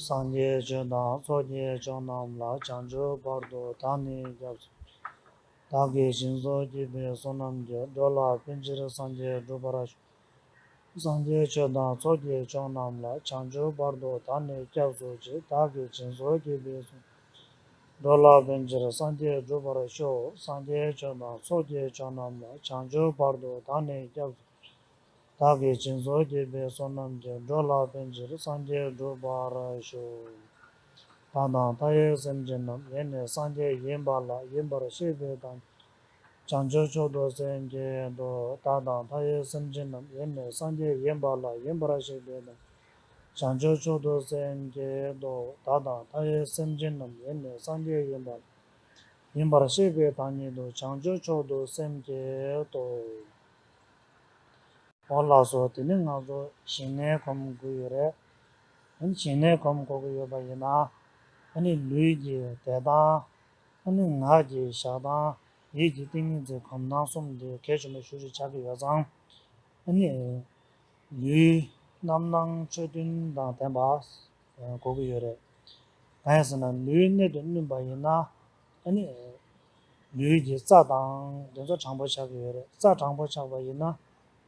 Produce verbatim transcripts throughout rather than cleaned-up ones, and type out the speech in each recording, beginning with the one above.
སངས་རྒྱས་ཆོས་དང་ཚོགས་ཀྱི་མཆོག་རྣམས་ལ། བྱང་ཆུབ་བར་དུ་བདག་ནི་སྐྱབས་སུ། བདག་གིས་སྦྱིན་སོགས་བགྱིས་པའི་བསོད་ནམས་ཀྱིས། འགྲོ་ལ་ཕན་ཕྱིར་སངས་རྒྱས་འགྲུབ་པར་ཤོག། སངས་རྒྱས་ཆོས་དང་ཚོགས་ཀྱི་མཆོག་རྣམས་ལ། བྱང་ཆུབ་བར་དུ་བདག་ནི་སྐྱབས་སུ་མཆི། བདག་གིས་སྦྱིན་སོགས་བགྱིས་པའི་བསོད་ནམས། འགྲོ་ལ་ཕན་ཕྱིར་སངས་རྒྱས་འགྲུབ་པར་ཤོག། སངས་རྒྱས་ཆོས་དང་ཚོགས་ཀྱི་མཆོག་རྣམས་ལ། བྱང་ཆུབ་བར་དུ་བདག་ནི་སྐྱབས་སུ། བདག་གིས་སྦྱིན་སོགས་བགྱིས་པའི་བསོད་ནམས་ཀྱིས། འགྲོ་ལ་ཕན་ཕྱིར་སངས་རྒྱས་འགྲུབ་པར་ཤོག། བདག་དང་མཐའ་ཡས་སེམས་ཅན་རྣམས། ཡེ་ནས་སངས་རྒྱས་ཡིན་པ་ལ། ཡིན་པར་ཤེས་པའི་བདག་ཉིད། བྱང་ཆུབ་མཆོག་ཏུ་སེམས་བསྐྱེད་དོ། བདག་དང་མཐའ་ཡས་སེམས་ཅན་རྣམས། ཡེ་ནས་སངས་རྒྱས་ཡིན་པ་ལ། ཡིན་པར་ཤེས་པའི་བདག་ཉིད། བྱང་ཆུབ་མཆོག་ཏུ་སེམས་བསྐྱེད་དོ། བདག་དང་མཐའ་ཡས་སེམས་ཅན་རྣམས། ཡེ་ནས་སངས་རྒྱས་ཡིན་པ་ལ། ཡིན་པར་ཤེས་པའི་བདག་ཉིད་དུ། བྱང་ཆུབ་མཆོག་ཏུ་སེམས་བསྐྱེད་དོ། འོ་ལགས་སོ། དེ་ནི་ང་ཚོ་ཞིང་ནས་གོམས་དགོས་ཡོད་རེད། ཨ་ནི་ཞིང་ནས་གོམས་དགོས་ཀྱི་ཡོད་པ་ཡིན་ན། ཨ་ནི་ལུས་ཀྱི་བསྡད་སྟངས། ཨ་ནི་ངག་གི་བཞག་སྟངས། ཡིད་ཀྱི་ཏིང་ངེ་འཛིན་གོམས་སྟངས་གསུམ་དེ་གལ་ཆེན་པོ་ཞེ་པོ་ཅིག་ཆགས་ཀྱི་ཡོད་ཙང་། ཨ་ནི་ལུས་རྣམ་སྣང་ཆོས་བདུན་དང་ལྡན་པ་དགོས་ཀྱི་ཡོད་རེད། གང་ཡིན་ཟེར་ན། ལུས་གནད་དུ་བསྣུན་པ་ཡིན་ན། ཨ་ནི་ལུས་ཀྱི་རྩ་དང་དེ་ཚོ་དྲང་པོ་ཆགས་ཀྱི་ཡོད་རེད། རྩ་དྲང་པོ་ཆགས་པ་ཡིན་ན།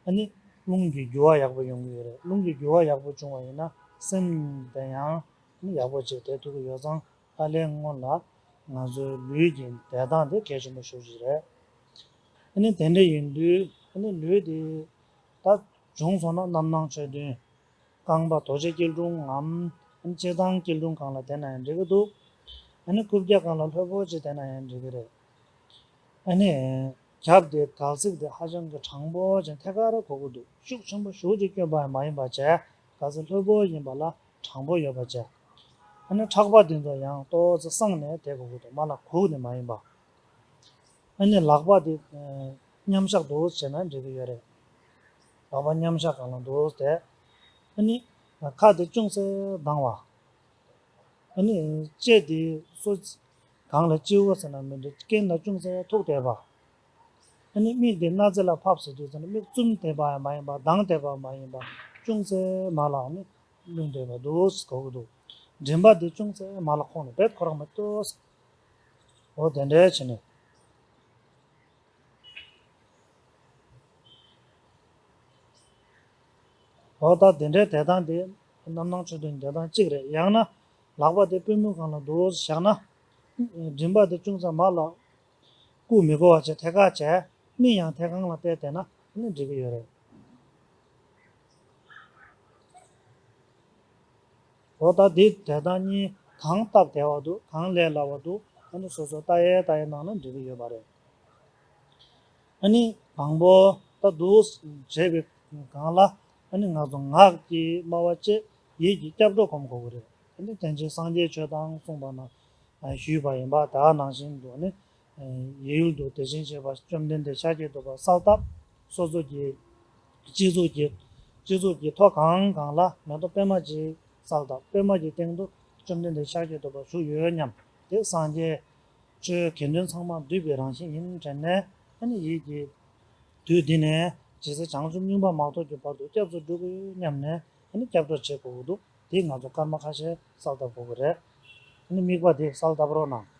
ཨ་ནི་རླུང་གི་རྒྱུ་བ་ཡག་པོ་ཡོང་གི་ཡོད་རེད། རླུང་གི་རྒྱུ་བ་ཡག་པོ་བྱུང་བ་ཡིན་ན། སེམས་དེ་ཡང་ཨ་ནི་ཡག་པོ་ཅིག་བསྡད་ཐུབ་ཀྱི་ཡོད་ཙང་། ཨ་ལས་སྔོན་ལ་ང་ཚོའི་ལུས་ཀྱི་བསྡད་སྟངས་དེ་གལ་ཆེན་པོ་ཞེ་པོ་ཅིག་རེད། ཨ་ནི་དེ་འདྲ་ཡིན་དུས། ཨ་ནི་ལུས་དེ་ད་བྱུང་སོང་ན། རྣམ་སྣང་ཆོས་བདུན། རྐང་པ་རྡོ་རྗེ་སྐྱིལ་ཀྲུང་ངམ། ཨ་ནི་ལྕེ་རྡང་སྐྱིལ་ཀྲུང་སྒང་ལ་བསྡད་ན་ཡང་འགྲིག་གི་འདུག། ཨ་ནི་རྐུབ་བཀྱག་སྒང་ལ་ལྷོད་པོ་ཅིག་བསྡད་ན་ཡང་འགྲིག་གི་རེད། ཨ་ནི་རྒྱབ་དེ་སྒལ་ཚིགས་དེ་ཧ་ཅང་གི་དྲང་པོ་ཅན་ཐད་ཀར་དགོས་ཀྱི་འདུག། ཤུགས་ཆེན་པོ་ཞེ་པོ་ཅིག་བསྐྱོན་པ་ཡང་མ་ཡིན་པ་བྱས། སྒལ་ཚིགས་ལྷོད་པོ་ཡིན་པ་ལ་དྲང་པོ་ཡོད་པ་བྱས། ཨ་ནི་ཕྲག་པ་འདི་ཚོ་ཡང་ཏོག་ཙམ་སངས་ནས་བསྡད་དགོས་ཀྱི་འདུག། མར་ལ་གུག་ནས་མ་ཡིན་པ། ཨ་ནི་ལག་པ་འདི་མཉམ་བཞག་འདུག་བྱས་ན་འགྲིག་གི་ཡོད་རེད། ལག་པ་མཉམ་བཞག་སྒང་ལ་འདུག་སྟེ། ཨ་ནི་ཁ་འདི་ཅུང་ཟད་གདངས་པ། ཨ་ནི་ལྕེ་འདི་སོ། གང་ལ་སྤྱི་བོ་ཟེར་ན་མི་འགྲིག། རྐན་ལ་ཅུང་ཟད་ཐུག་བསྡད་པ། ཨ་ནི་མིག་འདི་སྣ་རྩེ་ལ་ཕབ་ཟེར་དུས་ཙམ་ན། མིག་བཙུམ་བསྡད་པ་ཡང་མ་ཡིན་པ། གདངས་བསྡད་པ་མ་ཡིན་པ། ཅུང་ཟད་མར་ལ་ཨ་ནི་ལྷུང་བསྡད་པ་འདུག་གོ་གི་འདུག། མགྲིན་པ་འདི་ཅུང་ཟད་མར་ལ་ཁོང་ནས་རྦད་ཁོ་རང་མ་གཏོགས། འོ་དེ་འདྲའི་བྱས་ནས། འོ་ད་དེ་འདྲའི་བསྡད་སྟངས་དེ་རྣམ་སྣང་ཆོས་བདུན་བསྡད་སྟངས་གཅིག་རེད། ཡང་ན་ལག་པ་དེ་པུས་མོའི་སྒང་ལ་འདུག་བཞག་ན། མགྲིན་པ་དེ་ཅུང་ཙམ་མར་ལ་བཀུག་མི་དགོས་པ་བྱས། ཐད་ཀར་བྱས། མིག་ཡང་ཐད་གང་ལ་གཏད་བསྡད་ན་ནི་འགྲིག་གི་ཡོད་རེད། འོ་ད་འདི་བསྡད་སྟངས་གཉིས་གང་སྟབས་བདེ་བ་འདུག། གང་ལས་སླ་བ་འདུག། ཨ་ནི་སོ་སོ་ལྟ་ཡས་ལྟ་ཡས་གནང་ན་འགྲིག་གི་ཡོད་པ་རེད། ཨ་ནི་དང་པོ་ད་འདུག་བྱས་པའི་སྒང་ལ། ཨ་ནི་ང་ཚོ་ངག་གི་སྨྲ་བ་བཅས་ཡིད་ཀྱི་སྐྱབས་འགྲོ་སྒོམ་དགོས་ཀྱི་རེད། ཨ་ནི་དེ་བཞིན་སངས་རྒྱས་ཆོས་དང་གསུངས་པ་ན་ཞུས་པ་ཡིན་པ། ད་ནང་བཞིན་དུ་ནི་ཡིད་ཡུལ་དུ་དེ་བཞིན་གཤེགས་པ་བཅོམ་ལྡན་འདས་ཤཱཀྱ་ཐུབ་པ་གསལ་བཏབ། སོ་སོ་གྱི་སྤྱི་གཙུག་གི་སྤྱི་གཙུག་གི་ཐོག་གང་གང་ལ་མེ་ཏོག་པད་མ་གཅིག་གསལ་བཏབ། པད་མ་གི་སྟེང་དུ་བཅོམ་ལྡན་འདས་ཤཱཀྱ་ཐུབ་པ་བཞུགས་ཡོད་སྙམ། དེ་སངས་རྒྱས་ཆོས་དགེ་འདུན་ཚང་མ་འདུས་པའི་རང་བཞིན་ཡིན་དྲན་ནས། ཨ་ནི་ཡིད་ཀྱིས་དུས་འདི་ནས་ཇི་སྲིད་བྱང་ཆུབ་སྙིང་པོ་མ་ཐོབ་ཀྱི་བར་དུ་སྐྱབས་སུ་འགྲོ་དགོས་སྙམ་ནས། ཨ་ནི་སྐྱབས་འགྲོ་བྱེད་དགོས་ཀྱི་འདུག། དེ་ང་ཚོ་སྐར་མ་ཁ་ཤས་གསལ་བཏབ་དགོས་ཀྱི་རེད། ཨ་ནི་དམིགས་པ་དེ་གསལ་བཏབ་རོགས་གནང་།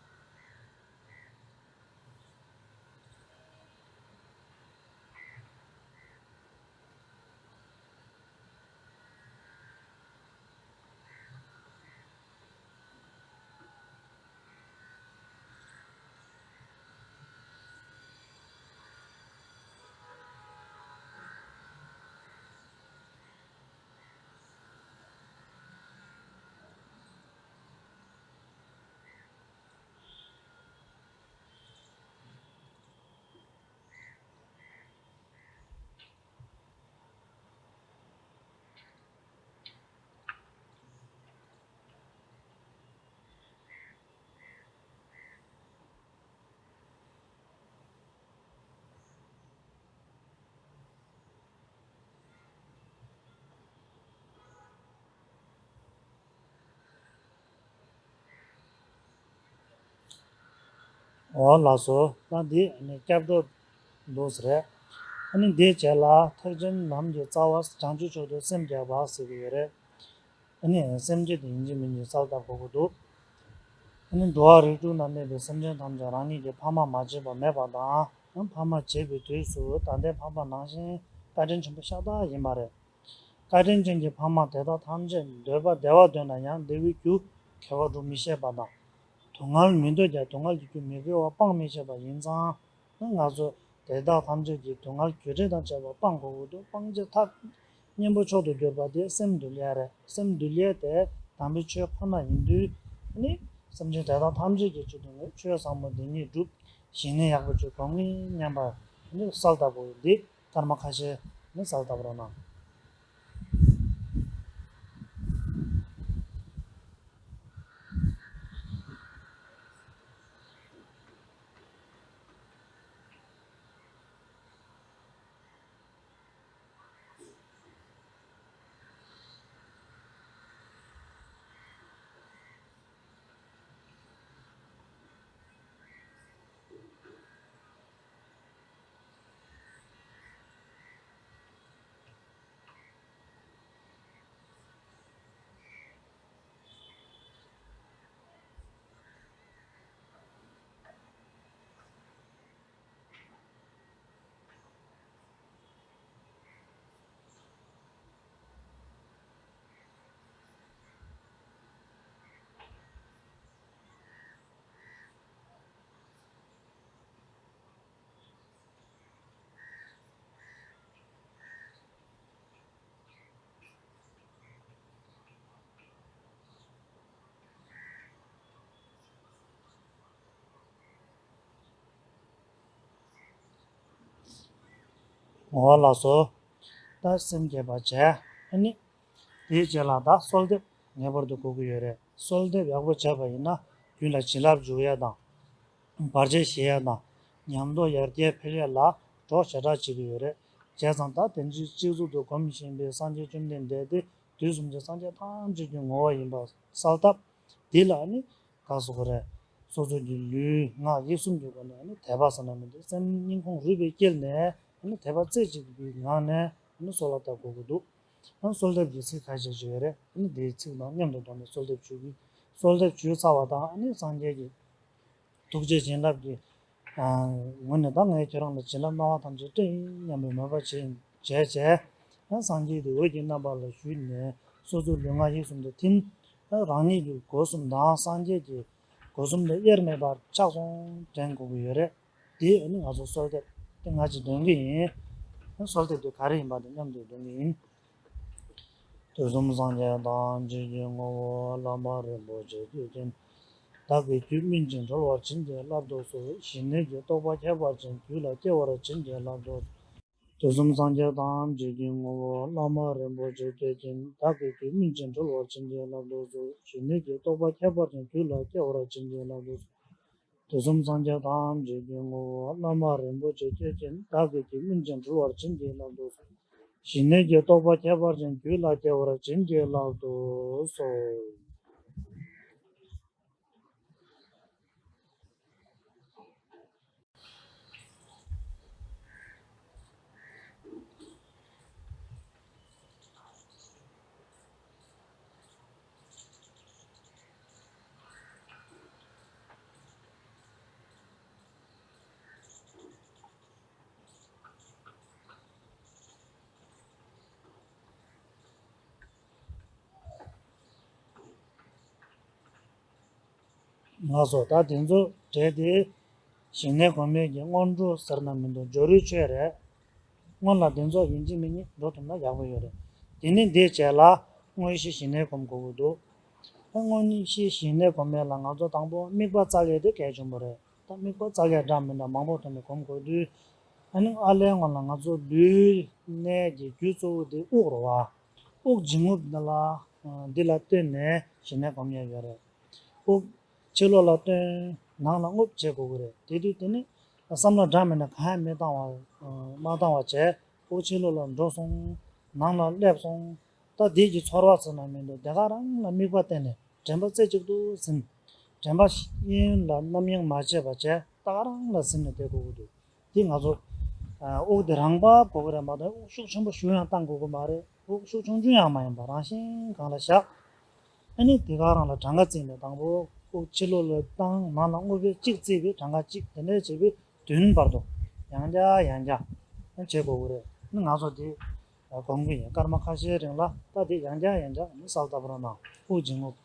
འོ་ལགས་སོ། ད་འདི་ནི་སྐྱབས་འགྲོ་འདུག་ཟེར་རེད། ཨ་ནི་འདིའི་རྗེས་ལ་ཐེག་ཆེན་ལམ་གྱི་རྩ་བ་བྱང་ཆུབ་མཆོག་ཏུ་སེམས་བསྐྱེད་པ་ཟེར་གྱི་ཡོད་རེད། ཨ་ནི་སེམས་བསྐྱེད་དེ་ཡིན་གཅིག་མིན་གཅིག་གསལ་བཏབ་དགོས་ཀྱི་འདུག་ཨ་ནི་འགྲོ་བ་རིགས་དྲུག་ན་གནས་པའི་སེམས་ཅན་ཐམས་ཅད་རང་ཉིད་ཀྱི་ཕ་མ་མ་བྱས་པ་མེད་པ་དང་། ཕ་མ་བྱས་པའི་དུས་སུ་ད་ལྟའི་ཕ་མ་ནང་བཞིན་བཀའ་དྲིན་ཆེན་པོ་ཤ་སྟག་ཡིན་པ་རེད། བཀའ་དྲིན་ཅན་གྱི་ཕ་མ་དེ་དག་ཐམས་ཅད་འདོད་པ་བདེ་བ་འདོད་ན་ཡང་བདེ་བའི་རྒྱུ་དགེ་བ་སྒྲུབ་མི་ཤེས་པ་དང་། སྡུག་བསྔལ་མི་འདོད་ཀྱང་སྡུག་བསྔལ་གྱི་རྒྱུ་མི་དགེ་བ་སྤང་མི་ཤེས་པ་ཡིན་ཙང་། ང་ཚོ་དེ་དག་ཐམས་ཅད་ཀྱི་སྡུག་བསྔལ་རྒྱུ་འབྲས་དང་བཅས་པ་སྤང་དགོས་ཀྱི་འདུག་སྤང་བྱའི་ཐབས་གཉེན་པོ་མཆོག་ཏུ་གྱུར་པ་དེ་སེམས་འདུལ་ཡས་རེད། སེམས་འདུལ་ཡས་དེ་དམ་པའི་ཆོས་ཁོ་ན་ཡིན་དུས་ནི། སེམས་ཅན་དེ་དག་ཐམས་ཅད་ཀྱི་ཆེད་དུ་ནི་ཆོས་བཟང་པོ་འདི་ཉིད་སྒྲུབ། ཞི་གནས་ཡག་པོ་ཅིག་སྒོམ་གྱིན་མཉམ་པར་ནི་གསལ་བཏབ་དགོས་འདི། སྐར་མ་ཁ་ཤས་ནི་གསལ་བཏབ་རོགས་གནང་། འོ་ལགས་སོ། ད་སེམས་བསྐྱེད་པ་བྱས། ཨ་ནི། དེའི་རྗེས་ལ་ད་གསོལ་འདེབས་ངེས་པར་དུ་དགོས་ཀྱི་ཡོད་རེད། གསོལ་འདེབས་ཡག་པོ་བྱས་པ་ཡིན་ན་རྒྱུད་ལ་བྱིན་རླབས་འཇུག་ཡས་དང་། བར་ཆད་ཞི་ཡས་དང་། ཉམས་རྟོགས་ཡར་རྒྱས་འཕེལ་ཡས་ལ་གྲོགས་ཞེ་དྲག་བྱེད་ཀྱི་ཡོད་རེད། བྱས་ཙང་ད་དེ་འདྲའི་གཅིག་མཛུབ་ཏུ་སྒོམ་བཞིན་པའི་སངས་རྒྱས་བཅོམ་ལྡན་འདས་དེ་དུས་གསུམ་གྱི་སངས་རྒྱས་ཐམས་ཅད་ཀྱི་ངོ་བོ་ཡིན་པ་གསལ་བཏབ། དེ་ལ་ནི་ག་ཟེར་དགོས་རེད། སོ་སོ་གི་ལུས་ངག་ཡིད་གསུམ་གྱི་སྒོ་ནས་ནི་དད་པ་ཟེར་ན་མི་འདུག་སེམས་སྙིང་ཁོང་རུས་པའི་དཀྱིལ་ནས་ནི་དད་པ་རྩེ་གཅིག་པའི་ངང་ནས་ནི་གསོལ་བ་བཏབ་དགོས་ཀྱི་འདུག་ཨ་གསོལ་འདེབས་ཀྱི་ཚིག་ཁ་ཤས་ཤིག་ཡོད་རེད། ཨ་ནི་དེའི་ཚིག་དང་མཉམ་དུ་བསྡོངས་ནས་གསོལ་འདེབས་ཞུ་གི། གསོལ་འདེབས་ཞུས་ཚར་བ་དང་ཨ་ནི་སངས་རྒྱས་ཀྱི་ཐུགས་རྗེ་བྱིན་རླབས་ཀྱི་ཨ་ངོས་ནས་ད་ངས་ཁྱེད་རང་ལ་བྱིན་རླབས་གནང་བ་ཐམས་ཅད་སྤྲད་ཡིན་སྙམ་པའི་མོས་པ་བྱས་བྱས་བྱས། ཨ་སངས་རྒྱས་ཀྱི་འོད་ཀྱི་རྣམ་པ་ལ་ཞུས་ནས་སོ་སོའི་ལུས་ངག་ཡིད་གསུམ་དུ་ཐིམ། ཨ་རང་ཉིད་ཀྱི་སྒོ་གསུམ་དང་སངས་རྒྱས་ཀྱི་སྒོ་གསུམ་དུ་དབྱེར་མེད་པར་ཕྱག་འཚལ་དྲན་དགོས་ཀྱི་ཡོད་རེད། དེ་ཨ་ནི་ང་ཚོ་གསོལ་འདེབས་དེ་ང་ཅིག་འདོན་གྱི་ཡིན། གསོལ་འདེབས་དེ་ག་རེ་ཡིན་པ་དེ་མཉམ་དུ་འདོན་གྱི་ཡིན། དུས་གསུམ་སངས་རྒྱས་ཐམས་ཅད་ཀྱི་ངོ་བོ་བླ་མ་རིན་པོ་ཆེ་བསྐྱེད་ཅིང་། བདག་གི་རྒྱུད་སྨིན་ཅིང་གྲོལ་བར་བྱིན་གྱིས་བརླབ་ཏུ་གསོལ། ཞི་གནས་ཀྱི་རྟོགས་པ་ཁྱད་པར་ཅན་རྒྱུད་ལ་སྐྱེ་བར་བྱིན་གྱིས་བརླབ་ཏུ་གསོལ། དུས་གསུམ་སངས་རྒྱས་ཐམས་ཅད་ཀྱི་ངོ་བོ་བླ་མ་རིན་པོ་ཆེ་བསྐྱེད་ཅིང་། བདག་གི་རྒྱུད་སྨིན་ཅིང་གྲོལ་བར་བྱིན་གྱིས་བརླབ་ཏུ་གསོལ། ཞི་གནས་ཀྱི་རྟོགས་པ་ཁྱད་པར་ཅན་རྒྱུད་ལ་སྐྱེ་བར་བྱིན་གྱིས་བརླབ་ཏུ་གསོལ། དུས་གསུམ་སངས་རྒྱས་ཐམས་ཅད་ཀྱི་ངོ་བོ་བླ་མ་རིན་པོ་ཆེ་བསྐྱེད་ཅིང་། བདག་གི་རྒྱུད་སྨིན་ཅིང་གྲོལ་བར་བྱིན་གྱིས་བརླབ་ཏུ་གསོལ། ཞི་གནས་ཀྱི་རྟོགས་པ་ཁྱད་པར་ཅན་རྒྱུད་ལ་སྐྱེ་བར་བྱིན་གྱིས་བརླབ་ཏུ་གསོལ། ལགས་སོ། ད་དེ་ཚོ་གྲས་དེ་ཞི་གནས་སྒོམ་ཡས་ཀྱི་སྔོན་འགྲོ་ཟེར་ན་མི་འདུག་སྦྱོར་བའི་ཆོས་རེད། སྔོན་ལ་དེ་ཚོ་ཡིན་གཅིག་མིན་གཉིས་འགྲོ་ཐུབ་ན་ཡག་པོ་ཡོད་རེད། དེ་ནས་འདིའི་རྗེས་ལ་དངོས་གཞི་ཞི་གནས་སྒོམ་དགོས་ཀྱི་འདུག་ད་དངོས་གཞི་ཞི་གནས་སྒོམ་ཡས་ལ་ང་ཚོ་དང་པོ་དམིགས་པ་བཙལ་ཡས་དེ་གལ་ཆེན་པོ་རེད། ད་དམིགས་པ་བཙལ་ཡས་འདྲ་མི་འདྲ་མང་པོ་ཐོག་ནས་སྒོམ་དགོས་དུས། ཨ་ནི་ཨ་ལས་སྔོན་ལ་ང་ཚོ་ལུས་གནས་ཀྱི་རྒྱུ་གཙོ་བོ་དེ་དབུགས་རེད་བ། དབུགས་འབྱིན་རྔུབ་འདི་ལ་འདི་ལ་བརྟེན་ནས་ཞི་གནས་སྒོམ་ཡས་ཡོད་རེད། དབུགས་ཕྱི་ལོགས་ལ་བཏོན། ནང་ལ་རྔུབ་བྱེད་དགོས་ཀྱི་རེད། དེ་དུས་དེ་ནི་བསམ་བློ་འདྲ་མིན་ན་གང་ཡང་མི་བཏང་བ། མ་བཏང་བ་བྱས། དབུགས་ཕྱི་ལོགས་ལ་འགྲོ་སོང་། ནང་ལ་སླེབས་སོང་། ད་དེ་གི་ཚོར་བ་ཟེར་ན་མི་འདུག་དེ་ག་རང་ལ་དམིགས་པ་བསྟན་ནས་དྲན་པ་རྩེ་གཅིག་ཏུ་ཟིན། དྲན་པ་གཡས་གཡོན་ལ་རྣམ་གཡེང་མ་བྱས་པ་བྱས། ད་ག་རང་ལ་ཟིན་ནས་བསྡད་དགོས་ཀྱི་འདུག་དེ་ང་ཚོ་དབུགས་དེ་རང་བབས་དགོས་ཀྱི་རེད་མ་གཏོགས་དབུགས་ཤུགས་ཆེན་པོ་ཞུ་ཡང་བཏང་དགོས་ཀྱི་མ་རེད། དབུགས་ཤུགས་ཆུང་ཆུང་ཡང་མ་ཡིན་པ་རང་བཞིན་གང་ལ་བཞག་ཨ་ནི་དེ་ག་རང་ལ་གྲངས་ཀ་བརྩིས་ནས་དང་པོ་དབུགས་ཕྱི་ལོགས་ལ་བཏང་ནང་ལ་དངོས་པོའི་གཅིག་བརྩིས་པའི་གྲངས་ཀ་གཅིག་དེ་འདྲ་བྱས་པའི་བདུན་བར་དུ་ཡང་བསྐྱར་ཡང་བསྐྱར་བྱེད་དགོས་ཀྱི་རེད། ནི་ང་ཚོ་དེ་སྒོམ་གྱི་ཡིན། སྐར་མ་ཁ་ཤས་རིང་ལ་ད་དེ་ཡང་བསྐྱར་ཡང་བསྐྱར་ནི་གསལ་བཏབ་རོགས་གནང་། དབུགས་འབྱིན་རྔུབ།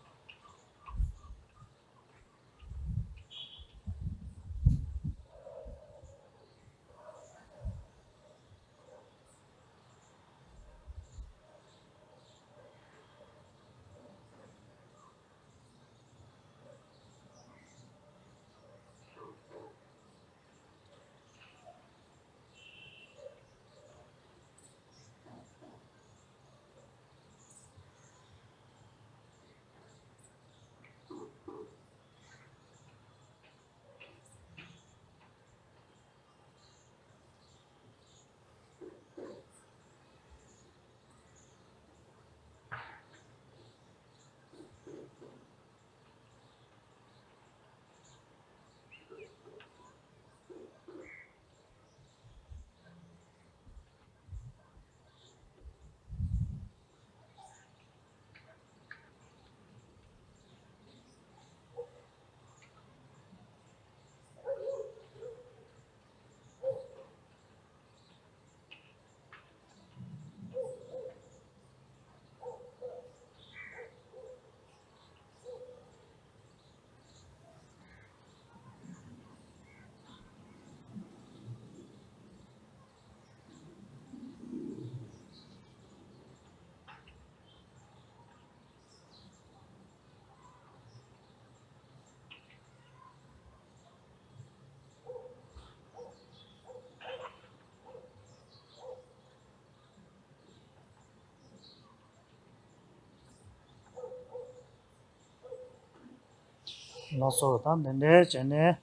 ལགས་སོ། ད་འདི་འདྲའི་བྱས་ནས་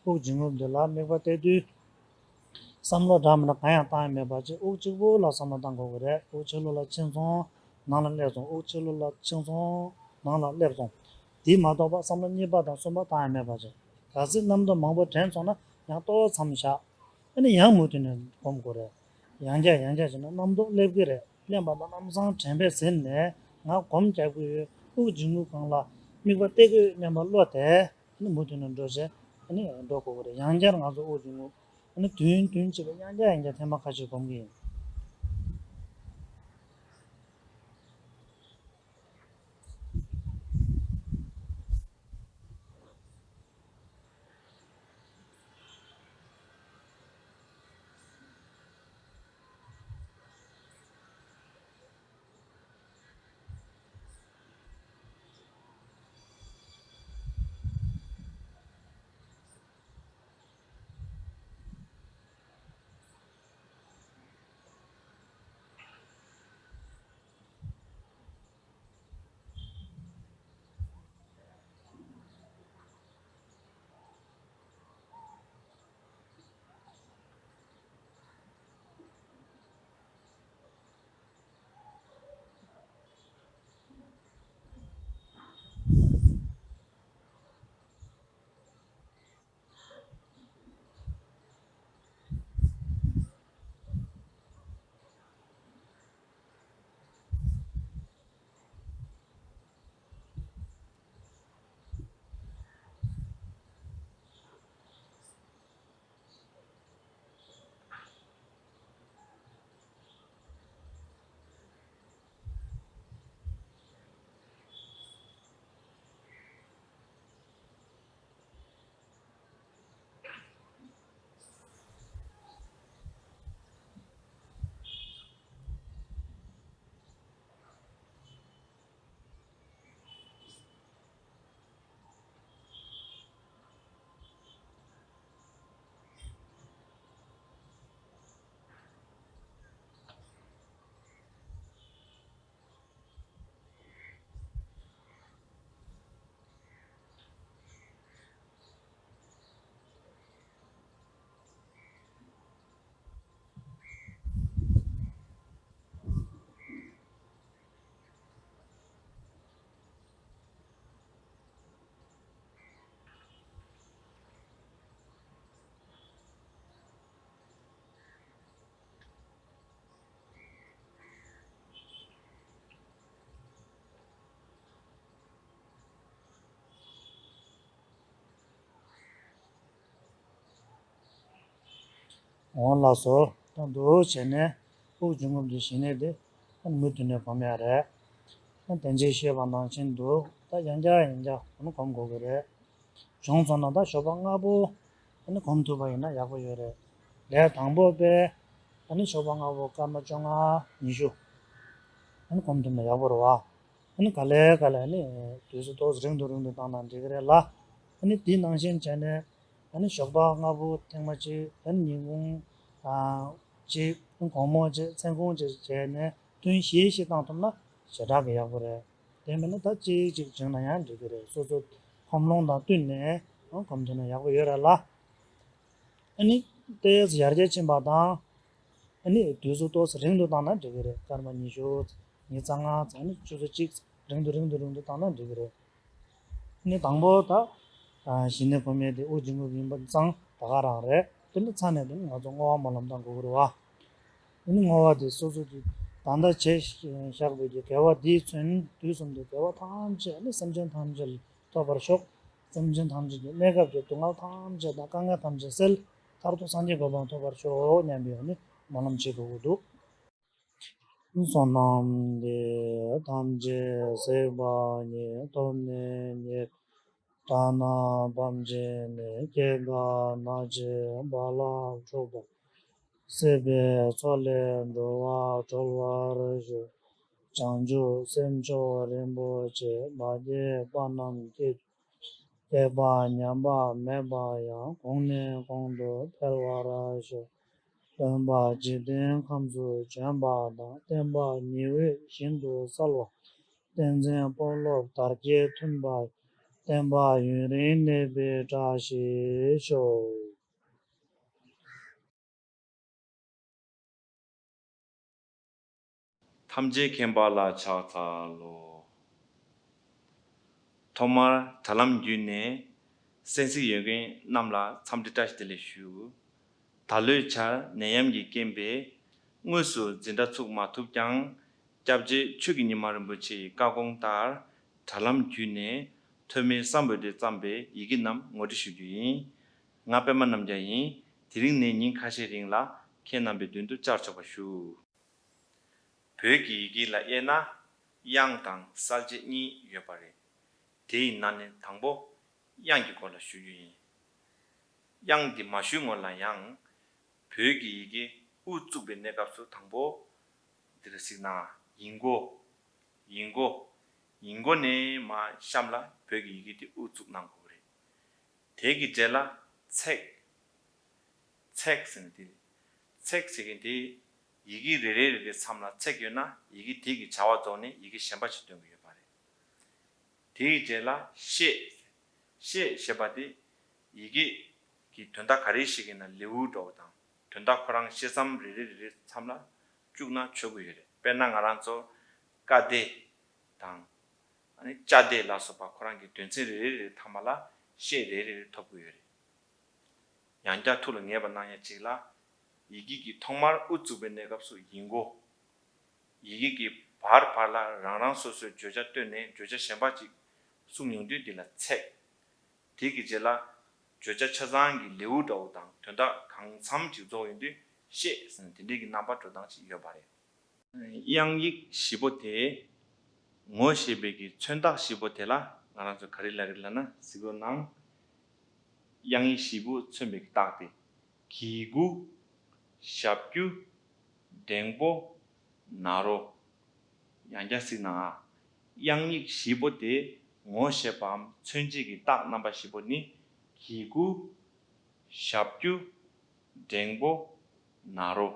དབུགས་འབྱིན་རྔུབ་འདི་ལ་དམིགས་པ་གཏད་དུས། བསམ་བློ་འདྲ་མི་འདྲ་གང་ཡང་བཏང་ཡ་མེད་པ་ཅིག་དབུགས་གཅིག་པོ་ལ་བསམ་བློ་བཏང་དགོས་ཀྱི་རེད། དབུགས་ཕྱི་ལོགས་ལ་ཕྱིན་སོང་། ནང་ལ་སླེབས་སོང་། དབུགས་ཕྱི་ལོགས་ལ་ཕྱིན་སོང་། ནང་ལ་སླེབས་སོང་། དེ་མ་གཏོགས་པ་བསམ་བློ་གཉིས་པ་དང་གསུམ་པ་བཏང་ཡ་མེད་པ་ཅིག་གལ་སྲིད་རྣམ་རྟོག་མང་པོ་དྲན་སོང་ན་ཡང་ཏོག་ཙམ་མཚམས་བཞག་ཨ་ནི་ཡང་མུ་མཐུད་ནས་སྒོམ་དགོས་རེད། ཡང་བསྐྱར་ཡང་བསྐྱར་བྱས་ན་རྣམ་རྟོག་སླེབས་ཀྱི་རེད། སླེབས་པ་དང་ལམ་སང་དྲན་པས་ཟིན་ནས་ང་སྒོམ་རྒྱག་གི་ཡོད། དབུགས་འབྱིན་རྔུབ་སྒང་ལ་དམིགས་པ་གཏད་དགོས་སྙམ་པ་བློ་དེ་ཨ་ནི་མུ་མཐུད་ནས་འགྲོ་བྱས་ཨ་ནི་འགྲོ་དགོས་ཀྱི་རེད། ཡང་བསྐྱར་ང་ཚོ་དབུགས་འབྱིན་རྔུབ་ཨ་ནི་བདུན་བདུན་བྱས་པ་ཡང་བསྐྱར་ཡང་བསྐྱར་ཐེངས་མ་ཁ་ཤས་སྒོམ་གྱི་ཡིན། འོང་ལགས་སོ། ད་འདུག་བྱས་ནས་དབུགས་འབྱིན་རྔུབ་ཀྱི་གཞི་གནས་དེ་ཨ་ནི་མུ་མཐུད་ནས་སྒོམ་ཡ་རེད། ཨ་ནི་དེ་རྗེས་བཤད་པ་ནང་བཞིན་དུ་ད་ཡང་བསྐྱར་ཡང་བསྐྱར་ཨ་ནི་སྒོམ་དགོས་ཀྱི་རེད། བྱུང་སོང་ན་ད་ཞོགས་པ་སྔ་པོ་ཨ་ནི་སྒོམ་ཐུབ་པ་ཡིན་ན་ཡག་པོ་ཡོད་རེད། ལས་དང་པོ་པས་ཨ་ནི་ཞོགས་པ་སྔ་པོ་སྐར་མ་བཅོ་ལྔ་ཉི་ཤུ་ཨ་ནི་སྒོམ་ཐུབ་ན་ཡག་པོ་རེད་བ། ཨ་ནི་ག་ལེ་ག་ལེ་ཨ་ནི་དུས་ཚོད་ཏོག་ཙམ་རིང་དུ་རིང་དུ་བཏང་ན་འགྲིག་གི་རེད་ལ། ཨ་ནི་དེ་ནང་བཞིན་བྱས་ནས་ཨ་ནི་ཞོགས་པ་སྔ་པོ་ཐེངས་མ་གཅིག་ཨ་ནི་ཉིན་གུང་ཨ་གཅིག་དགོང་མོ་གཅིག་མཚན་གུང་གཅིག་བྱས་ནས་ཐུན་བཞི་བཞི་བཏང་ཐུབ་ན་ཞེ་དྲག་གི་ཡག་པོ་རེད། དེ་མིན་ན་ད་གཅིག་གཅིག་བྱུང་ན་ཡང་འགྲིག་གི་རེད། སོ་སོ་ཁོམ་ལོང་དང་བསྟུན་ནས་སྒོམ་ཐུབ་ན་ཡག་པོ་ཡོད་རེད་ལ། ཨ་ནི་ཏོག་ཙམ་ཡར་རྒྱས་ཕྱིན་པ་དང་། ཨ་ནི་དུས་ཚོད་ཏོག་ཙམ་རིང་དུ་བཏང་ན་འགྲིག་གི་རེད། སྐར་མ་ཉི་ཤུ། ཉི་ཤུ་རྩ་ལྔ་ཙམ། ཨ་ནི་ཆུ་ཚོད་གཅིག་རིང་དུ་རིང་དུ་རིང་དུ་བཏང་ན་འགྲིག་གི་རེད། ཨ་ནི་དང་པོ་ད་གཞི་གནས་སྒོམ་ཡས་དེ་དབུགས་འབྱིན་རྔུབ་ཡིན་པ་ཙང་ད་ག་རང་རེད། དེ་ནི་ཚར་ནས་དེ་ནི་ང་ཚོ་བསྔོ་བ་སྨོན་ལམ་བཏང་དགོས་ཀྱི་རེད་བ། ཨ་ནི་བསྔོ་བ་དེ་སོ་སོ་གིས་ད་ལྟ་བྱས་བཞག་པའི་གི་དགེ་བ་དེས་མཚོན་དུས་གསུམ་དུ་དགེ་བ་ཐམས་ཅད་ཨ་ནི་སེམས་ཅན་ཐམས་ཅད་ལ་ཐོབ་པར་ཤོག་སེམས་ཅན་ཐམས་ཅད་ཀྱི་གནས་སྐབས་ཀྱི་སྡུག་བསྔལ་ཐམས་ཅད་དང་དཀའ་ངལ་ཐམས་ཅད་སེལ། མཐར་ཐུག་སངས་རྒྱས་གོ་འཕང་ཐོབ་པར་ཤོག་སྙམ་པའི་ཨ་ནི་སྨོན་ལམ་བྱེད་དགོས་ཀྱི་འདུག་བསོད་ནམས་འདི་ཐམས་ཅད་གཟིགས་པ་ཉིད། ཐོབ་ནས་ཉེས་པའི་དགྲ་རྣམས་ཕམ་བྱས་ནས། སྐྱེ་རྒ་ན་འཆིའི་རྦ་རླབས་འཁྲུགས་པ། སྲིད་པའི་མཚོ་ལས་འགྲོ་བ་སྒྲོལ་བར་ཤོག་བྱང་ཆུབ་སེམས་མཆོག་རིན་པོ་ཆེ། མ་སྐྱེས་པ་རྣམས་སྐྱེ་སྐྱེས་པ་ཉམས་པ་མེད་པ་ཡང་། གོང་ནས་གོང་དུ་འཕེལ་བར་ཤོག་སྟོན་པ་འཇིག་རྟེན་ཁམས་སུ་བྱོན་པ་དང་། བསྟན་པ་ཉི་འོད་བཞིན་དུ་གསལ་བ། བསྟན་འཛིན་དཔོན་སློབ་དར་རྒྱས་མཐུན་པ། བསྟན་པ་ཡུན་རིང་གནས་པའི་བཀྲ་ཤིས་ཤོག་ཐམས་ཅད་མཁྱེན་པ་ལ་ཕྱག་འཚལ་ལོ། ཐོག་མར་དྲ་ལམ་བརྒྱུད་ནས་གསན་གཟིགས་ཡོད་མཁན་རྣམས་ལ་འཚམས་འདྲི་བཀྲ་ཤིས་བདེ་ལེགས་ཞུ། ད་ལོའི་ཆར་ནད་ཡམས་ཀྱི་རྐྱེན་པས་དངོས་སུ་འཛིན་གྲྭ་ཚུགས་མ་ཐུབ་ཀྱང་། སྐྱབས་རྗེ་ཆོས་ཀྱི་ཉི་མ་རིན་པོ་ཆེ་ཡི་བཀའ་དགོངས་ལྟར་དྲ་ལམ་བརྒྱུད་ནས་ཐོན་མིའི་བསམ་འོས་ཏེ་བརྩམས་པའི་ཡི་གེ་རྣམས་ངོ་སྤྲོད་ཞུ་རྒྱུ་ཡིན། ང་པད་མ་རྣམ་རྒྱལ་ཡིན། དེ་རིང་ནས་ཉིན་ཁ་ཤས་རིང་ལ་ཁྱེད་རྣམ་པའི་མདུན་དུ་བཅར་ཆོག་པ་ཞུ། བོད་ཀྱི་ཡི་གེ་ལ་དབྱེ་ན་དབྱངས་དང་གསལ་བྱེད་གཉིས་ཡོད་པ་རེད། དེའི་ནང་ནས་དང་པོ་དབྱངས་ཀྱི་སྐོར་ལ་ཞུ་རྒྱུ་ཡིན། དབྱངས་འདི་མ་ཞུས་སྔོན་ལ་ཡང་། བོད་ཀྱི་ཡི་གེ་དབུ་བཙུགས་པའི་གནས་སྐབས་སུ་དང་པོ་འདི་ལ་གཟིགས་ན་ཡིག་མགོ། ཡིག་མགོ། ཡིག་མགོ་ནས་མར་གཤམ་ལ་བོད་ཀྱི་ཡི་གེ་འདི་དབུ་བཙུགས་གནང་དགོས་པ་རེད། དེ་གི་རྗེས་ལ་ཚེག་ཚེག་ཟེར་ནས་དེ། ཚེག་ཟེར་མཁན་དེ། ཡི་གེ་རེ་རེ་རེ་རེ་མཚམས་ལ་ཚེག་ཡོད་ན་ཡི་གེ་དེ་གི་བྱ་བ་རྫོགས་ནས་ཡི་གེ་གཞན་པ་ཞིག་འདོན་གྱི་ཡོད་པ་རེད། དེ་ཡི་རྗེས་ལ་ཤད། ཤད་ཞེས་པ་དེ། ཡི་གེ་གི་དོན་དག་ག་རེ་ཞིག་ཡིན་ན་ལེའུ་འདྲ་བོ་དང་དོན་དག་ཁོ་རང་ཤད་མཚམས་རེ་རེ་རེ་རེ་མཚམས་ལ་བཅུག་ན་ཆོག་གི་ཡོད་རེད། དཔེར་ན་ང་རང་ཚོ་ཀ་སྡེ་དང་། ཨ་ནི་ཅ་སྡེ་ལ་སོགས་པ་ཁོ་རང་གི་དོན་ཚན་རེ་རེ་རེ་མཐའ་མ་ལ་ཤད་རེ་རེ་རེ་ཐོབ་ཀྱི་ཡོད་རེད། ཡང་བསྐྱར་ཐུགས་ལ་ངེས་པ་གནང་ཡ་གཅིག་ལ། ཡི་གེ་གི་ཐོག་མར་དབུ་བཙུགས་པའི་གནས་སྐབས་སུ་ཡིག་མགོ། ཡི་གེ་གི་བར་བར་ལ་རང་རང་སོ་སོའི་བརྗོད་བྱ་བཏོན་ནས་བརྗོད་བྱ་གཞན་པ་གཅིག་གསུངས་ཡོང་དུས་འདི་ལ་ཚེག་དེ་གི་རྗེས་ལ་བརྗོད་བྱ་ཆ་ཚང་གི་ལེའུ་འདྲ་བོ་དང་དོན་དག་གང་འཚམ་ཅིག་རྫོགས་ཡོང་དུས་ཤད་ཟེར་ནས་དེ་འདྲའི་གི་རྣམ་པ་འགྲོ་སྟངས་ཅིག་ཡོད་པ་རེད། དབྱངས་ཡིག་བཞི་པོ་དེ་ངོ་ཤེས་པའི་གི་མཚོན་རྟགས་བཞི་པོ་དེ་ལ་ང་རང་ཚོ་ག་རེ་ལབ་ཀྱི་ལབ་ན་གཟིགས་རོགས་གནང་། དབྱངས་ཡིག་བཞི་པོ་མཚོན་པའི་གི་རྟགས་དེ། གི་གུ། ཞབས་ཀྱུ། འགྲེང་པོ། ན་རོ། ཡང་བསྐྱར་གཟིགས་ན། དབྱངས་ཡིག་བཞི་པོ་དེ་ངོ་ཤེས་པའམ་མཚོན་བྱེད་ཀྱི་རྟགས་རྣམ་པ་བཞི་པོ་ནི། གི་གུ། ཞབས་ཀྱུ། འགྲེང་པོ། ན་རོ།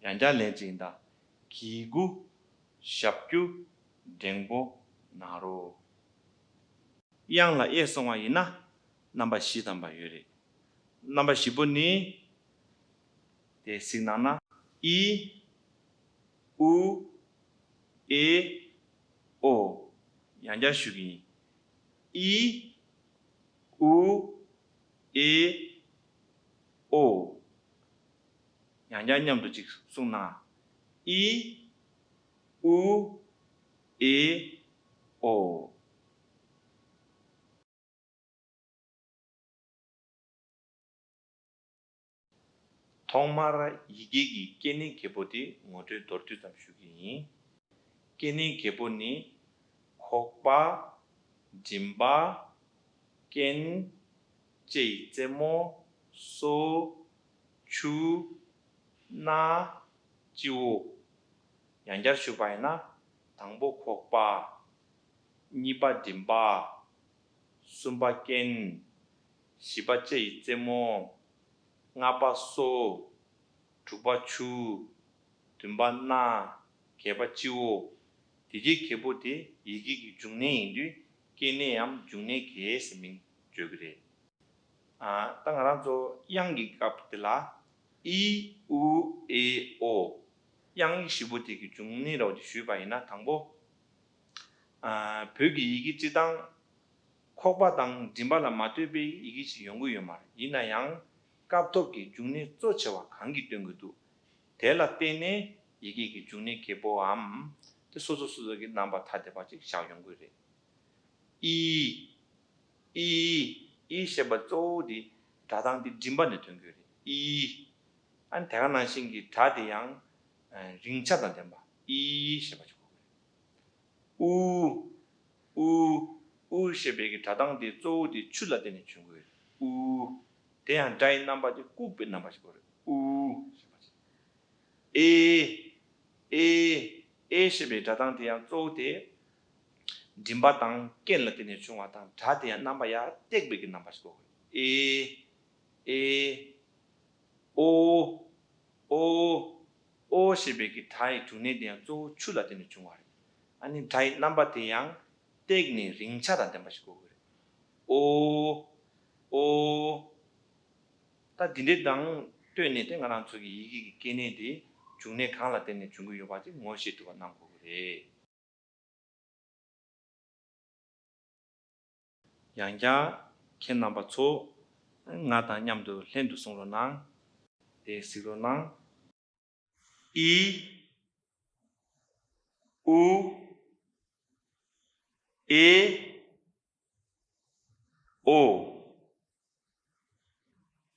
ཡང་བསྐྱར་ལན་གཅིག་ཡིན་ད། གི་གུ། ཞབས་ཀྱུ། འགྲེང་པོ། ན་རོ། དབྱངས་ལ་དབྱེ་སོང་བ་ཡིན་ན་རྣམ་པ་བཞི་ཙམ་པ་ཡོད་རེད། རྣམ་པ་བཞི་པོ་ནི། དེ་གཟིགས་གནང་ན། ཨི། ཨུ། ཨེ། ཨོ། ཡང་བསྐྱར་ཞུ་གི་ཡིན། ཨི། ཨུ། ཨེ། ཨོ། ཡང་བསྐྱར་མཉམ་དུ་ཅིག་གསུངས་ན། ཨི། ཨུ། ཨེ། ཨོ། ཐོག་མར་ཡི་གེ་གི་སྐྱེ་གནས་བརྒྱད་པོ་དེ་ངོ་སྤྲོད་མདོར་བསྡུས་ཙམ་ཞུ་གི་ཡིན། སྐྱེ་གནས་བརྒྱད་པོ་ནི། ཁོག་པ། མགྲིན་པ། རྐན། ལྕེ་ཡི་རྩེ་མོ། སོ། མཆུ། སྣ། སྤྱི་བོ། ཡང་བསྐྱར་ཞུས་པ་ཡིན་ན། དང་པོ་ཁོག་པ། གཉིས་པ་མགྲིན་པ། གསུམ་པ་རྐན། བཞི་པ་ལྕེ་ཡི་རྩེ་མོ། ལྔ་པ་སོ། དྲུག་པ་མཆུ། བདུན་པ་སྣ། བརྒྱད་པ་སྤྱི་བོ། དེ་གའི་བརྒྱད་པོ་དེ་ཡི་གེ་གི་འབྱུང་གནས་ཡིན་དུས་སྐྱེ་གནས་འམ་འབྱུང་གནས་བརྒྱད་ཟེར་མིང་བརྗོད་ཀྱི་རེད། ཨ། ད་ང་རང་ཚོ་དབྱངས་ཀྱི་སྐབས་དེ་ལ་ཨི། ཨུ། ཨེ། ཨོ། དབྱངས་ཡིག་བཞི་པོ་དེ་གི་འབྱུང་གནས་རོགས་ཀྱིས་ཞུས་པ་ཡིན་ན། དང་པོ། ཨ། བོད་ཀྱི་ཡི་གེ་སྤྱིར་བཏང་ཁོག་པ་དང་མགྲིན་པ་ལ་མ་ལྟོས་པའི་ཡི་གེ་ཞིག་ཡོང་གི་ཡོད་མ་རེད། ཡིན་ན་ཡང་སྐབས་ཐོབ་ཀྱི་འབྱུང་གནས་གཙོ་ཆེ་བ་གང་གིས་སྟོན་གྱི་འདུག་དེ་ལ་བརྟེན་ནས་ཡི་གེ་གི་འབྱུང་གནས་བརྒྱད་པོའམ་དེ་སོ་སོ་སོ་སོ་གི་རྣམ་པ་ཐ་དད་པ་ཅིག་བཞག་ཡོང་གི་རེད། ཨི། ཨི། ཨི་ཞེས་པ་གཙོ་བོ་དེ་སྒྲ་གདངས་དེ་མགྲིན་པ་ནས་ཐོན་གྱི་རེད། ཨི། ཨ་ནི་དེ་ག་ནང་བཞིན་གྱི་སྒྲ་དེ་ཡང་། ཨ། རིང་ཆ་དང་ལྡན་པ། ཨི་ཞེས་པ་ཞིག་གོ་དགོས་རེད། ཨུ། ཨུ། ཨུ་ཞེས་པའི་གི་སྒྲ་གདངས་དེ་གཙོ་བོ་དེ་མཆུ་ལ་བརྟེན་ནས་བྱུང་གི་རེད། ཨུ། དེ་ཡང་སྒྲ་ཡི་རྣམ་པ་དེ་ལྐུགས་པའི་རྣམ་པ་ཞིག་གོ་རེད། ཨུ་ཞེས་པ་ཞིག་ཨེ། ཨེ། ཨེ་ཞེས་པའི་སྒྲ་གདངས་དེ་ཡང་གཙོ་བོ་དེ་མགྲིན་པ་དང་རྐན་ལ་བརྟེན་ནས་བྱུང་བ་དང་། སྒྲ་དེ་ཡང་རྣམ་པ་ཡར་བཏེགས་པའི་གི་རྣམ་པ་ཞིག་གོ་དགོས། ཨེ། ཨེ། ཨོ། ཨོ། ཨོ་ཞེས་པའི་གི་སྒྲ་ཡི་འབྱུང་གནས་དེ་ཡང་གཙོ་བོ་མཆུ་ལ་བརྟེན་ནས་བྱུང་བ་རེད། ཨ་ནི་སྒྲ་ཡི་རྣམ་པ་དེ་ཡང་བཏེགས་ནས་རིང་ཆ་དང་ལྡན་པ་ཞིག་གོ་དགོས་རེད། ཨོ། ཨོ། ད་འདི་འདྲའི་དང་ལྟོས་ནས་དེ་ང་རང་ཚོ་གི་ཡི་གེ་གི་སྐྱེ་གནས་དེ་འབྱུང་གནས་གང་ལ་བརྟེན་ནས་འབྱུང་གི་ཡོད་པ་ཅིག་ངོ་ཤེས་ཐུབ་པ་གནང་དགོས་ཀྱི་རེད། ཡང་བསྐྱར་ཁྱེད་རྣམ་པ་ཚོ་ང་དང་མཉམ་དུ་ལྷན་དུ་གསུང་རོགས་གནང་། དེ་གཟིགས་རོགས་གནང་། ཨི། ཨུ། ཨེ། ཨོ།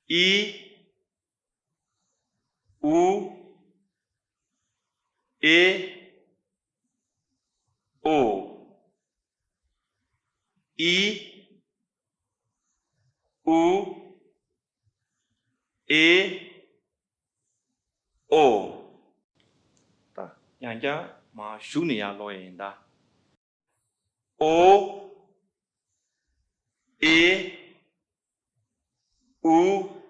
ཨི། ཨུ། ཨེ། ཨོ། ཨི། ཨུ། ཨེ། ཨོ། ད་ཡང་བསྐྱར་མར་གཞུག་ནས་ཡར་ཀློག་ཡ་ཡིན་ད། ཨོ། ཨེ། ཨུ།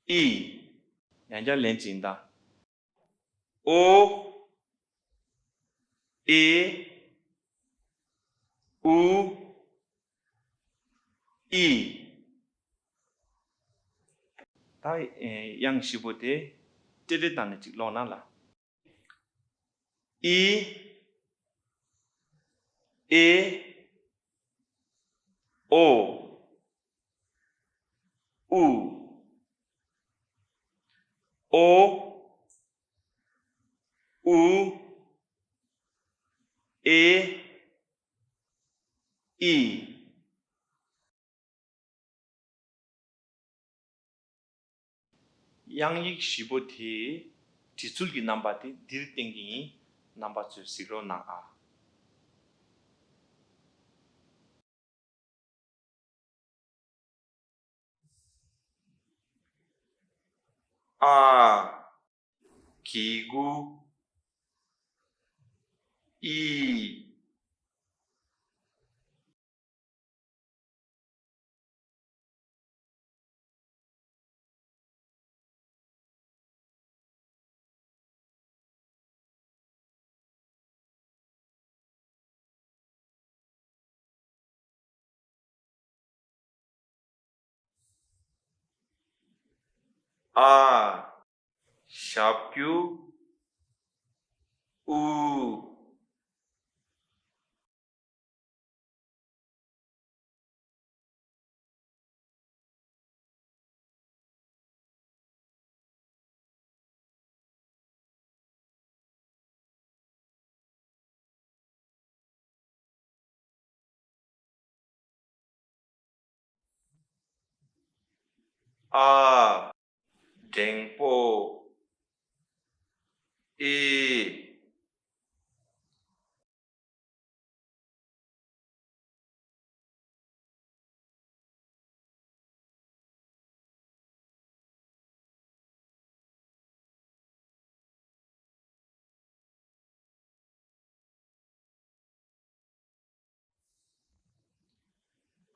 ཨི། ཡང་བསྐྱར་ལན་གཅིག་ཡིན་ད། ཨོ། ཨེ། ཨུ། ཨི། ད་དབྱངས་བཞི་པོ་དེ་ཏྲེ་ཏྲེ་བཏང་ནས་གཅིག་ཀློག་ན་ལ། ཨི། ཨེ། ཨོ། ཨུ། ཨོ། ཨུ། ཨེ། ཨི། དབྱངས་ཡིག་བཞི་པོ་དེའི་འབྲི་ཚུལ་གྱི་རྣམ་པ་དེ་འདིར་བསྟན་གྱི་ཡིན། རྣམ་པ་ཚོས་གཟིགས་རོགས་གནང་ཨ། ཨ། གི་གུ། ཨི། ཨ། ཞབས་ཀྱུ། ཨུ། ཨ། ལྡེང་པོ། ཨི།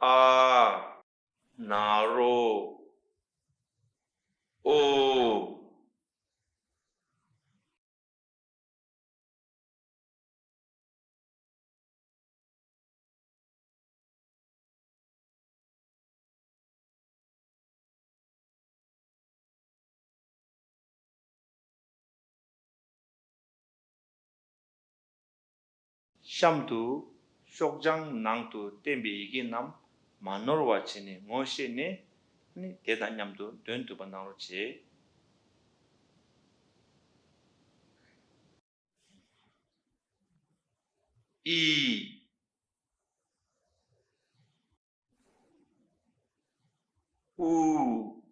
ཨ། ན་རོ། ཨོ། གཤམ་དུ་ཤོག་བྱང་ནང་དུ་བསྟན་པའི་ཡི་གེ་རྣམས་མ་ནོར་བ་བྱས་ནས་ངོ་ཤེས་ནས་ནི་དེ་དང་མཉམ་དུ་འདོན་ཐུབ་པ་གནང་རོགས་བྱེད། ཨི། ཨུ།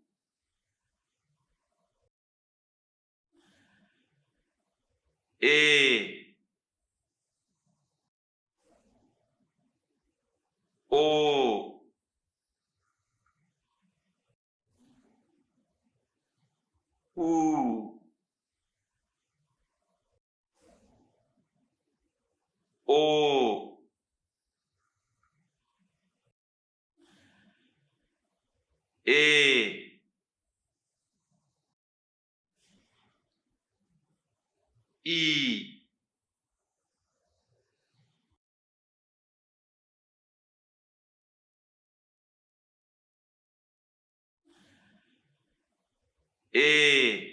ཨེ། ཨོ། ཨུ། ཨོ། ཨེ། ཨི། ཨེ།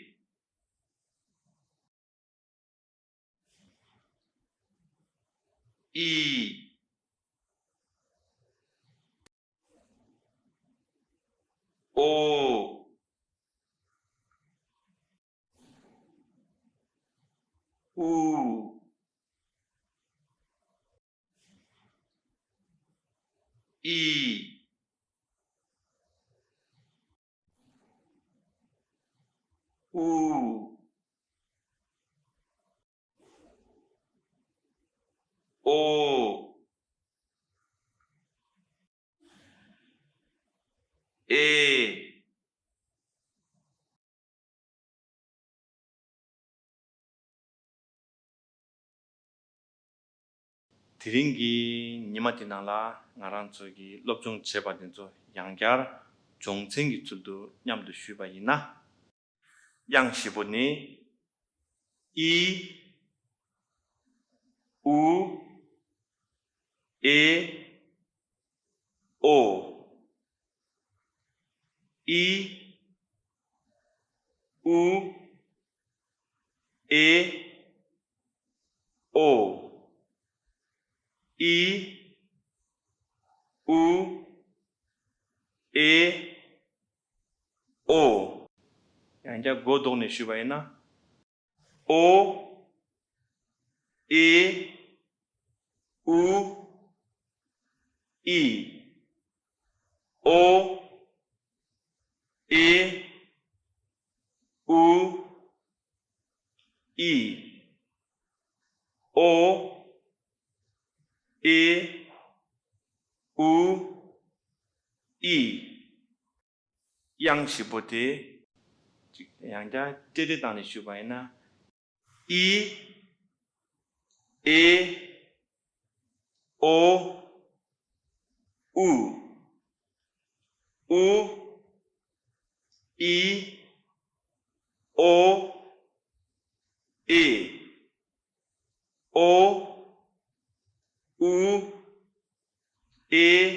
ཨི། ཨོ། ཨུ། ཨི། ཨུ། ཨོ། ཨེ། དེ་རིང་གི་ཉི་མ་དེ་ནང་ལ་ང་རང་ཚོ་གི་སློབ་སྦྱོང་བྱས་པ་དེ་ཚོ་ཡང་བསྐྱར་སྦྱོང་ཚན་གྱི་ཚུལ་དུ་མཉམ་དུ་ཞུས་པ་ཡིན་ན། དབྱངས་བཞི་པོ་ནི། ཨི། ཨུ། ཨེ། ཨོ། ཨི། ཨུ། ཨེ། ཨོ། ཨི། ཨུ། ཨེ། ཨོ། ཡང་བསྐྱར་མགོ་བཟློག་ནས་ཞུས་པ་ཡིན་ན། ཨོ། ཨེ། ཨུ། ཨི། ཨོ། ཨེ། ཨུ། ཨི། ཨོ། ཨེ། ཨུ། ཨི། དབྱངས་བཞི་པོ་དེ། ཡང་བསྐྱར་ཏེ་ཏེ་བཏང་ནས་ཞུས་པ་ཡིན་ན། ཨི། ཨེ། ཨོ། ཨུ། ཨུ། ཨི། ཨོ། ཨེ། ཨོ། ཨུ། ཨེ།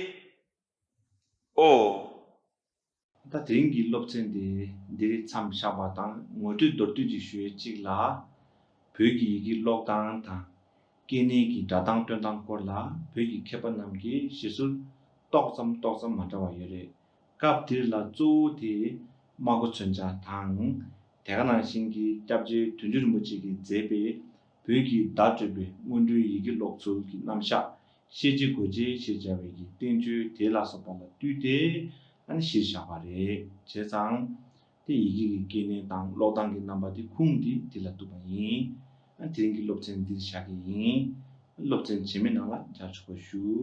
ཨོ། ད་དེ་རིང་གི་སློབ་ཚན་དེ་འདིར་མཚམས་བཞག་པ་དང་ངོ་སྤྲོད་མདོར་བསྡུས་ཅིག་ཞུ་ཡས་གཅིག་ལ། བོད་ཀྱི་ཡི་གེ་ཀློག་སྟངས་དང་། སྐྱེ་གནས་ཀྱི་སྒྲ་གདངས་སྟོན་སྟངས་སྐོར་ལ་བོད་ཀྱི་མཁས་པ་རྣམས་ཀྱིས་བཞེད་སྲོལ་ཏོག་ཙམ་ཏོག་ཙམ་མ་འདྲ་བ་ཡོད་རེད། སྐབས་དེར་ལ་གཙོ་བོ་དེ་སྨྲ་སྒོ་མཚོན་ཆ་དང་། དེ་ག་ནང་བཞིན་གྱི་སྐྱབས་རྗེ་དོན་གྲུབ་རིན་པོ་ཆེ་གིས་མཛད་པའི་བོད་ཀྱི་བརྡ་སྤྲོད་པའི་སྔོན་འགྲོའི་ཡི་གེ་ཀློག་ཚུལ་གྱི་རྣམ་གཞག་ཤེས་བྱའི་སྒོ་འབྱེད་ཞེས་བྱ་བའི་གི་བསྟན་བཅོས་དེ་ལ་སོགས་པ་ལ་བསྟུན་ཏེ་ཨ་ནི་གཞིར་བཞག་པ་རེད། བྱས་ཙང་། ཡི་གེ་གི་སྐྱེ་གནས་དང་ཀློག་སྟངས་ཀྱི་རྣམ་པ་དེ་ཁུངས་དེ་འདི་ལ་གཏུགས་པ་ཡིན། དེ་རིང་གི་སློབ་ཚན་འདིར་བཞག་གི་ཡིན། སློབ་ཚན་རྗེས་མའི་ནང་ལ་མཇལ་ཆོག་པ་ཞུ།